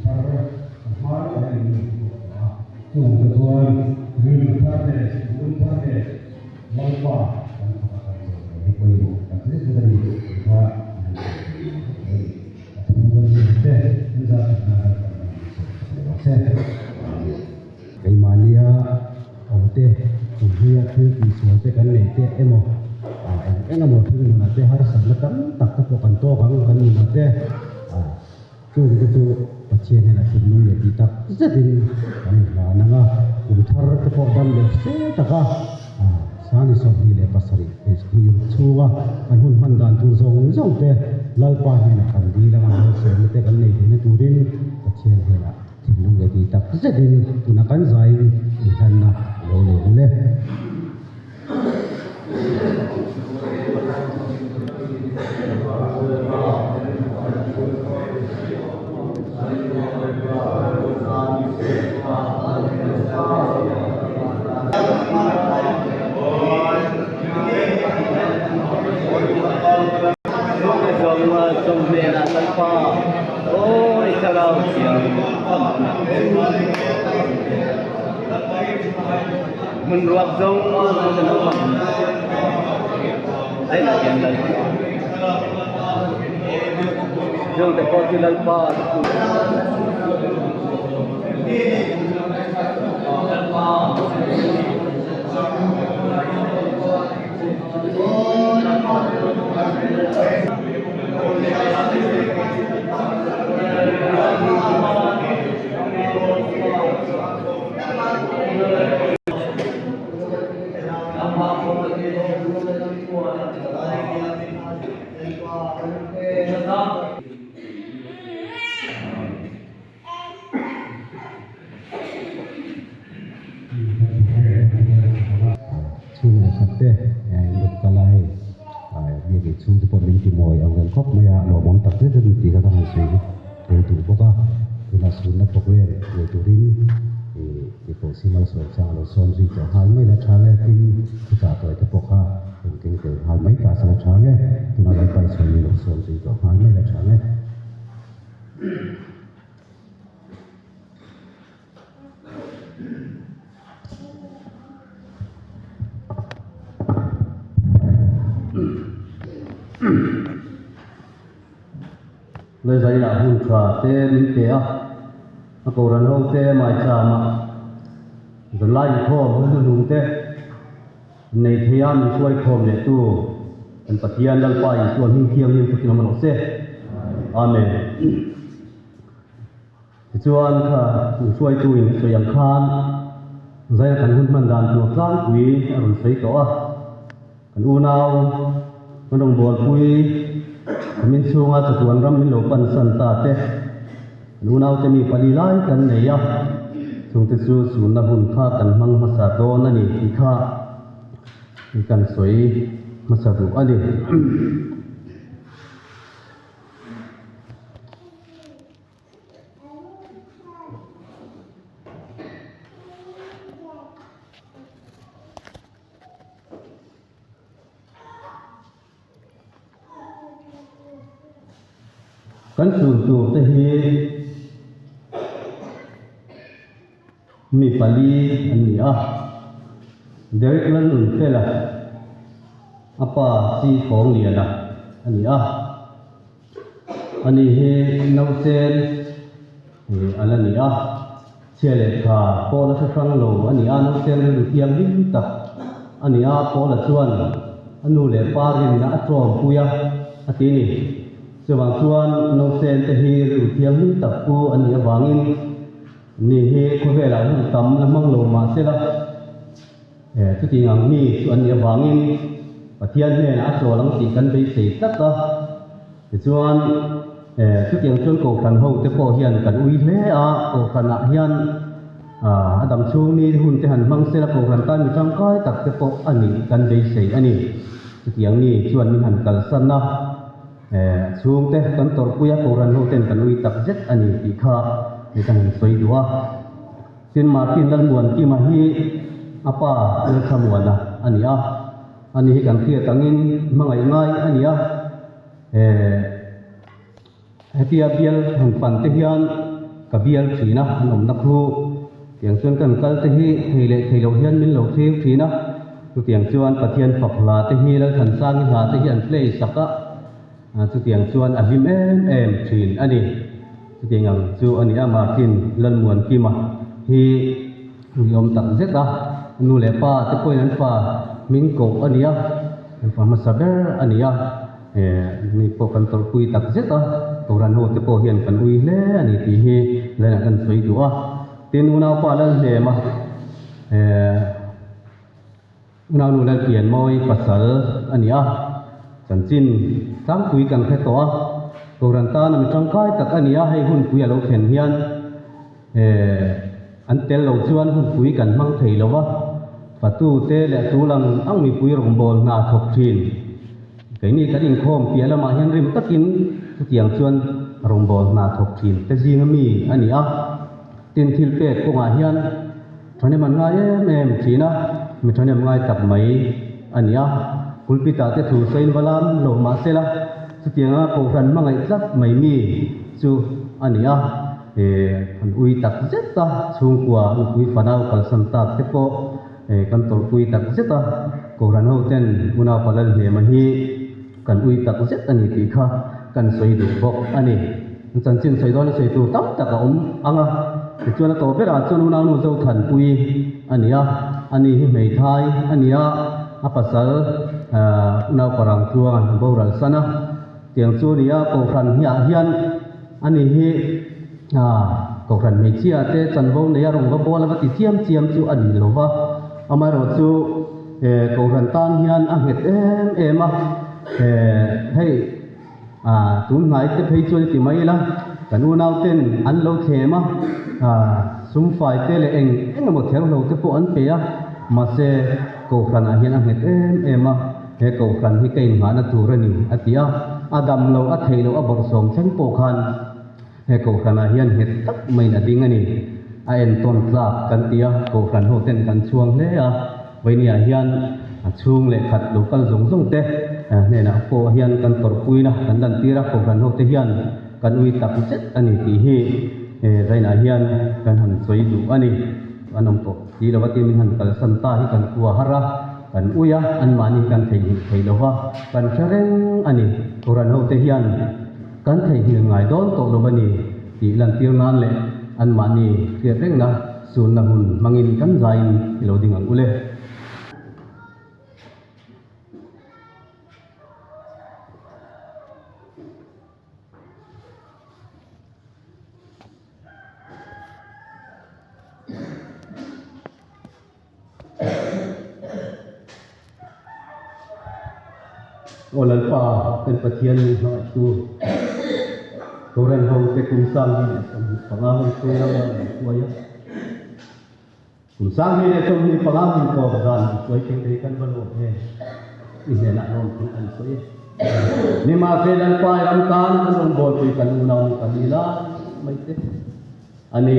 thar kan hma lawkah hian min lo chhuak tawh a. Chung te chuan rilru thar leh thinlung thar leh Lalpa kan faka kan zawh tur hi pawimawh tak zet zet a ni tih kha an han sawi thei lo vek mai a ni. A thu kan zir te an zah that nan Lalpan an han sawi sak lo ang che. Amen. Keimahnia awmte kumhnuia thil tihsual te kan nei te emaw eng eng emaw thil nunah te harsatna tam tak te pawh kan tawk ang kan nunah te chung te chu Pathian hian a thinlung leh tih tak zetin kan inhlan ang a, kum thar te pawh dam leh se taka Sani 27 hnih ruk chhunga kan hun hman dan tur zawng zawng te Lalpa hnenah kan dil anga malsawmna te kan nei theihna turin Pathian hnenah Thinlung leh tih tak zetin tuna kan zaiin inhlanna a lo nei hul e. Chhung leh khat te in rawn kal a hei biak in chhung te pawh min ti mawi ang reng khawp mai a lawmawm tak zet zet tih kha ka han sawi tel duh bawk a tunah sunna program nei turin ih tih pawh simal sawi chang a lo sawm zui tawh nghal mai la tha nge tin thuchah tawi te pawh kha rawn keng tel nghal mai ta se la tha nge tunah Lalpa i chhuan min lo sawm zui tawh nghal mai la tha nge. Laizaina hun tha te min pe a, a kohhran ho te maichama zanlai inkhawm hun hnuhnung te nei thei a min hruai khawm leh tu kan Pathian Lalpa Isua hming thianghlim thu tin awm rawh se. Amen. Tichuan kha hruaitu in a sawi ang khan zaia kan hun hman dan tur tlangpui a rawn sawi tawh a, kan unau kan rawngbawlpui ka min chhunga chatuan ram min lo pan san ta te, kan unaute mi pali lai kan nei a, chungte chu sunna hun kha kan hmang hmasa dawn a ni tih kha kan sawi hmasa duh a ni. Kan chhun tur te hi mi pali an ni a, Derek Lalnunfela a pa Chi Khawngliana a ni a. Ani hi nausen ih a la ni a, chhia leh tha pawh la hre hrang lo a ni a, nausen rilru thianghlim tak a ni a, Paula chuan a nu leh pa rinna a tlawmpui a, a ti ni. Chuvang chuan nausen te hi rilru thianghlim tak pu a nih avangin ni hi khawvelah hun tam la hmang lo mah se la, Chutiang ang mi chu an nih avangin Pathian hnenah a chawl ang tih kan beisei tlat a. Tichuan, chutiang chuan Kohhran ho te pawh hian kan ui hle a, Kohhranah hian a dam chhung ni hun te han hmang sela Kohhran tan mi tangkai tak te pawh a nih kan beisei a ni. Chutiang mi chuan min han kalsan a, chhungte kan tawrhpui a, Kohhran ho ten kan ui tak zet a ni tih kha kan han sawi duh a. Tin, Martin Lalmuankima hi a pa Lalthlamuana a ni a, ani hi kan hriat angin hmangaih ngai a ni a, hetia bial han pan te hian ka bial thin a, an awmna khu tiang chuan kan kal te hi thei leh thei lo hian min lo thlir thin a, chutiang chuan Pathian fak hla te hi Lalthansangi hla te hi an play sak a, chutiang chuan a hlim em em thin a ni. Chutiang ang chu a ni a, Martin Lalmuankima hi uiawm tak zet a, nu leh pa te pawhin an fa hming koh a ni a, an fa hmasa ber a ni a. Mi pawh kan tawrhpui tak zet a, Kohhran ho te pawh hian kan ui hle a ni tih hi Lalna kan sawi duh a. Tin, unaupa Lalhnema, unaunu Lalpianmawi pasal a ni a, chanchin tlangpui kan hre tawh a, Kohhran tana mi tangkai tak a ni a, hei hunpui a lo thlen hian an tel lo chuan hunpui kan hmang thei lo va, fatute leh a tul ang ang mipui rawngbâwl hna thawk ṭhin. Keini kan inkhawm piah lamah hian rim takin chutiang chuan rawngbâwl hna thawk ṭhin te zinga mi a ni a. Tin, thil pek kawngah hian ṭhahnem an ngai em em ṭhin a, mi ṭhahnem ngai tak mai a ni a. Pulpit-ah te thu sawiin va lam lo mah se la, chutianga kohhran hmangaih tlat mai mi chu a ni a. An ui tak zet a, chhungkua nupui fanau kalsan tak te pawh kan tawrhpui tak zet a, Kohhran ho ten unaupa Lalhnema hi kan ui tak zet a ni tih kha kan sawi duh bawk a ni. Chanchin sawi dawn a sawi tur tam tak a awm ang a, tichuan a tawh berah chuan unaunu Zothanpui a ni a, ani hi hmeithai a ni a, a pasal unaupa Rangtluanga a boral san a. Tiang chu nia Kohhran hiah hian ani hi Kohhran hmeichhia te chanvo neia rawn va bual a va ti chiam chiam chu a ni lo va, amaherawhchu Kohhran tan hian a nghet em em a, hei tun hnai te phei chuan i ti mai ila kan unau ten an lo thlem a, sumfai te leh eng eng emaw therhlo te pawh an pe a, mahse Kohhranah hian a nghet em em a. He kohhran hi ka inngahna tur a ni, a ti a. A dam lo, a theih loh a bawrhsawm thleng pawh khan he kohhranah hian nghet tak maiin a ding a ni. A entawn tlak kan ti a, kohhran ho ten kan chhuang hle a. Vawinia hian a chhung leh khat lo kal zawng zawng te hnenah pawh hian kan tawrhpuina kan lantir a, kohhran ho te hian kan ui tak zet a ni tih hi zainah hian kan han sawi duh a ni. An awm tawh si lo a tiin min han kalsan ta hi kan kua har a. Kan ui a, anmahni kan theihnghilh thei lo va, kan hre reng a ni. Quran hote hian kan theihnghilh ngai dawn tawh lo a ni tih lantir nan leh anmahni hriat rengna sunna hun hmangin kan zaiin i lo ding ang u le. Aw Lalpa, kan Pathian min hmangaihtu, Koran ho te kum 1025 hun chhung lama min hruai a, kum 1025 hun tawp zan min hruai thei thei kan va lawm em? I hnenah lawm thu kan sawi e. Nimahse Lalpa i ram tan kan rawn bawlpui kan unau ni kan ni lai mai te a ni.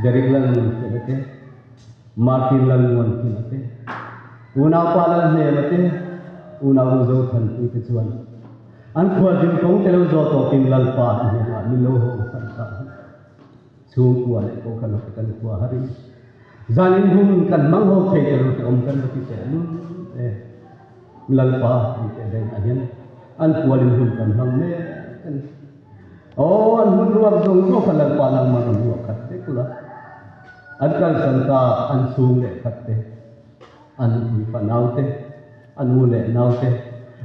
Derek Lalnunfela te, Martin Lalmuanhmuna te, Unaupa Lalhnema te, Unau Zothanpui te chuan an khualzin kawng te lo zawh tawpin Lalpa i hnenah min lo haw san ta hi. Chhungkua leh Kohhran te kan khua harin zanin hun kan hmang ho thei te lo te awm kan va ti teh lul e. Lalpa i teh zainah hian an kualin hun kan hmang mek a ni. Aw, an hun ruak zawng zawng kha Lalpa nangman rawn ruak khat vek ula, an kalsan tak an chhung leh khat te, an mipa nau te, an u leh nau te,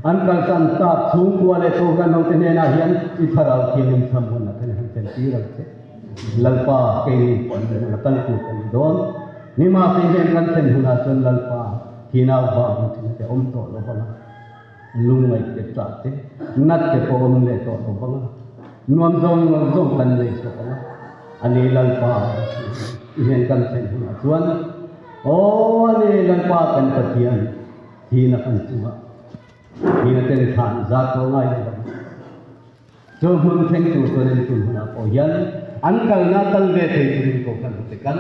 an kalsan tak chhungkua leh Kohhran ho te hnenah hian i thlarau thiangin cham hun a then han thlen tir ang che. Lalpa, keini pawh an hun a kal tur kan ni dawn. Nimahse hian kan thlen hunah chuan Lalpa thinau vang thin te awm tawh lo vang a. Lungngaih te ṭah te, nat te pawh awm leh tawh lo vang a, nuam zawng zawng kan nei tawh ang a, a ni Lalpa i hian kan thlen hunah chuan, Aw a ni Lalpa kan Pathian, thihna kan chungah thihna ten thlan zat pawh ngai lo vang. Chu hmun thleng tur chuan en tun hunah pawh hian an kalna kal ve thei turin Kohhran hute kan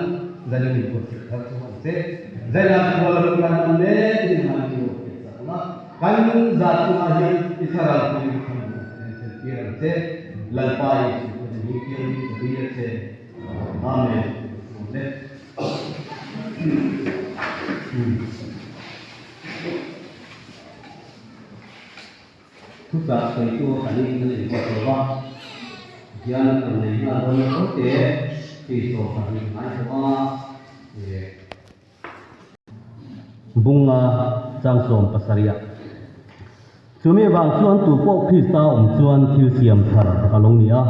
zanin in buatsaih thar chu ang che. Zainah khual hun kan hman mek in han ni awk hriat chak ang a, kan zat chungah hian i thlarau turin khan an thlen tir ang che. Lalpa Jesuh. Pathian hming thiangin ka dil a che. Amen. Amen. Thuchah sawitu a nih kan inbuat lo va, hian an rawn nei nghal dawn lo te tih 12 ngai tawh a. Bunga chang 17 ah. Chumi vang chuan tu pawh Krista awm chuan thil siam thar a lo ni a,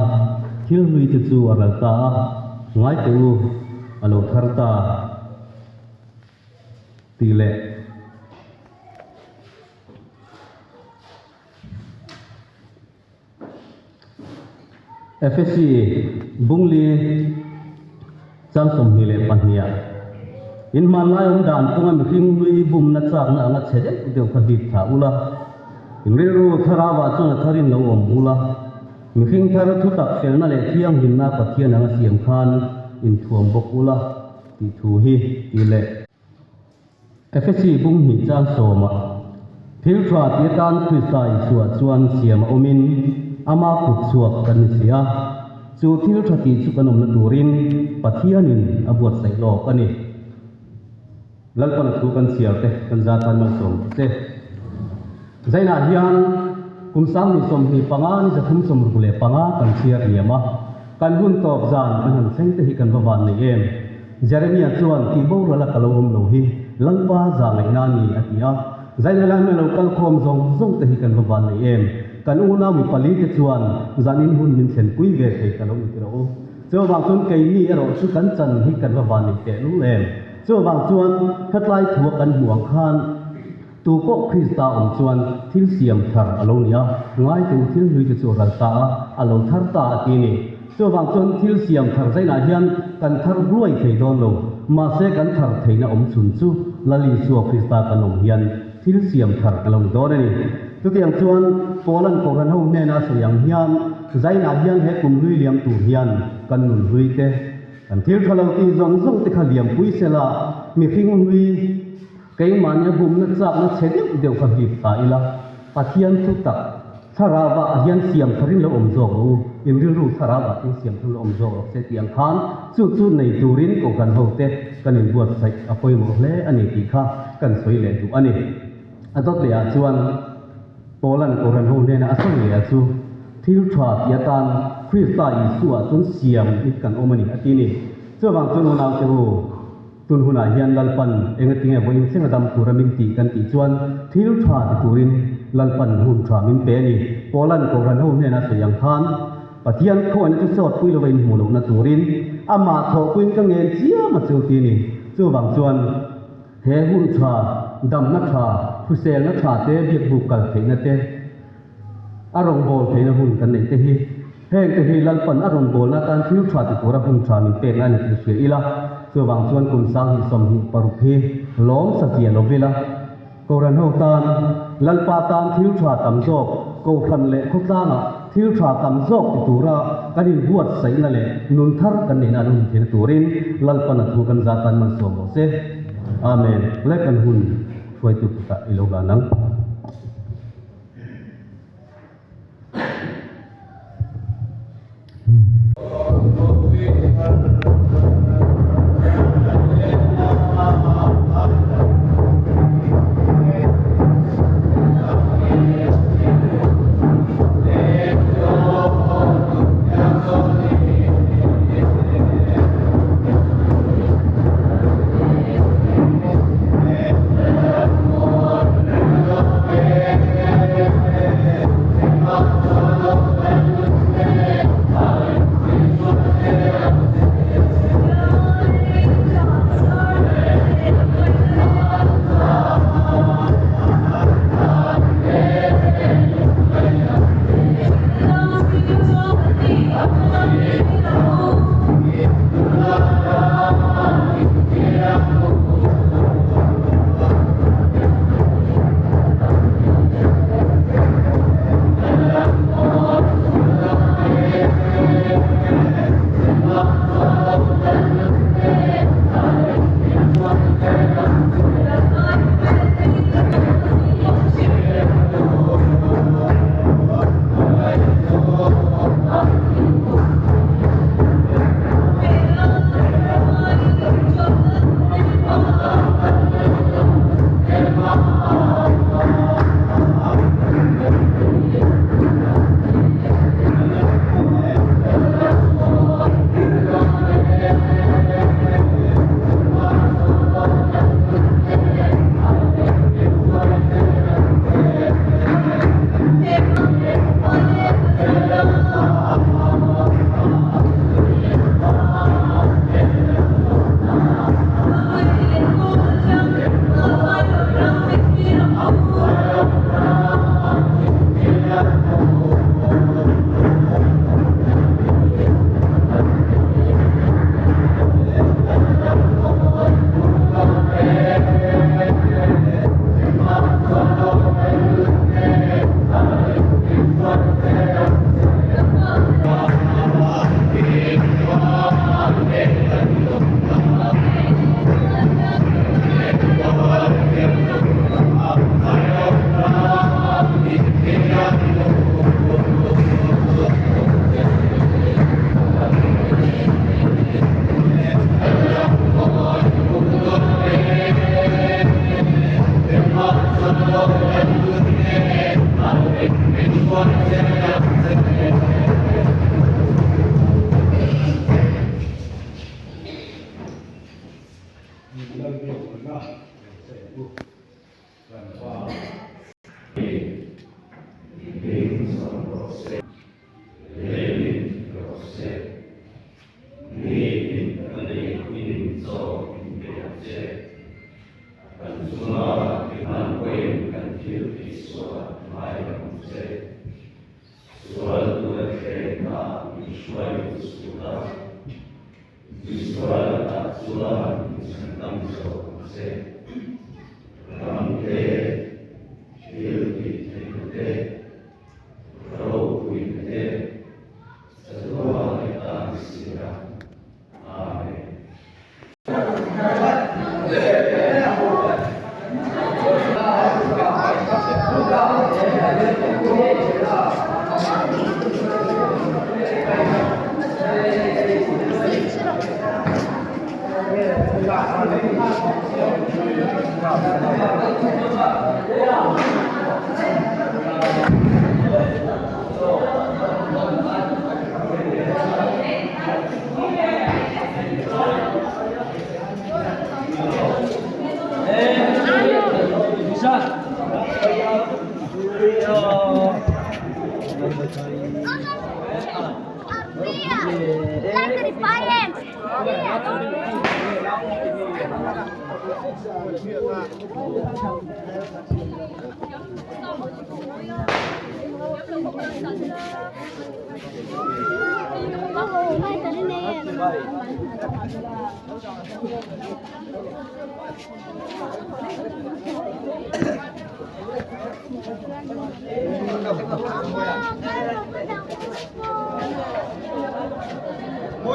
thil hlui te chu a ral ta a, ngai teh u, a lo thar ta tih leh. Efesi Bungli chang 22 ah in hmanlai awm dan kawnga mihring hlui bumna chakna anga chhe deuh deuh kha hlip thlah ula, in rilru thlarauah chuan a tharin lo awm ula, mihring thar thutak felna leh thianghlimna Pathian anga siam khan inthuam bawk ula tih thu hi ti leh. Efesi bung hnih chang sawmah, Thil tha ti atan Krista Isua chuan siam a awmin ama kut chhuak kan ni si a, chu thil tha tih chu kan awmna turin Pathianin a buatsaih lawk a ni. Lalpana thu kan chhiar te kan za tan malsawm ta che. Zainah hian kum 2025 ni 365 kan chhiar liam a, kan hun tawp zan kan han thleng te hi kan va van nei em? Jeremia chuan, Tih boral a ka lo awm lo hi Lalpa za ngaihna a ni, a ti a. Zaina lai hmel lo kal khawm zawng zawng te hi kan va van nei em? Kan unau mi pali te chuan zanin hun min thlenpui ve thei ka lo ni tirh u. Chuvang chuan keini erawh chu kan chan hi kan va van nei teh lul em? Chuvang chuan khatlai thua kan hmuh ang khan Tu pawh Krista awm chuan thil siam thar a lo ni a, ngaitu thil hlui te chu a ral ta a, a lo thar ta a ti ni. Chuvang chuan thil siam thar zainah hian kan thar hluai thei dawn lo, mahse kan thar theihna awm chhun chu Lal Isua Krista kan awm hian thil siam thar a lo ni dawn a ni. Chutiang chuan Paula'n Kohhran ho hnena a sawi ang hian zainah hian he kum hlui liam tur hian kan nun hlui te, kan thil tha lo tih zawng zawng te kha liampui sela, mihring hlui, Keimahnia bumna chakna chhe deuh deuh kha hlip ta ila, Pathian thu tak thlarauah ah hian siam tharin lo awm zawk rawh u, in rilru thlarauah chu siam tharin lo awm zawk rawh se tih ang khan chu chu nei turin Kohhran hote kan inbuatsaih a pawimawh hle a ni tih kha kan sawi leh duh a ni. A dawt lehah chuan Paula'n Kohhran ho hnena a sawi leh a chu thil tha tih atan Krista Isua chuan siam in kan awm a ni a ti ni. Chuvang chuan unaute u, Tun hunah hian Lalpan engatinge vawiin thleng a dam tura min tih kan tih chuan thil tha ti turin Lalpan hun tha min pe a ni. Paula'n Kohhran ho hnena sawi ang khan, Pathian khawngaihna chu sawtpui lova inhmuh lohna turin amah thawhpuiin ka ngen chiam a chu ti a ni. Chuvang chuan he hun tha, damna tha, hriselna tha te, biakbuk kal theihna te, A rawngbâwl theihna hun kan neih te hi, heng te hi Lalpan a rawngbâwlna atan thil ṭha ti tura hun ṭha min pekna a ni tih hria ila, chuvang chuan kum 2026 hi lawm satliah lo vila, Kohhran ho tan, Lalpa tan thil ṭha tam zawk, Kohhran leh khawtlangah thil ṭha tam zawk ti tura kan inbuatsaihna leh nun thar kan neihna an hun theihna turin Lalpan a thu kan za tan malsawm rawh se. Amen. Le kan hun hruaitu kutah i lo hlan ang. min hruai lut suh la, Isua lakah chuan min chhandam zawk ang che. Ram te, thil tih theihna te, ropuina te, chatuan leh ta ni si a.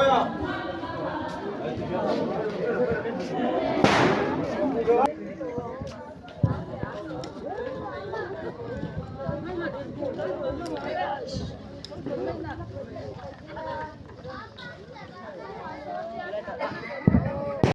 Amen.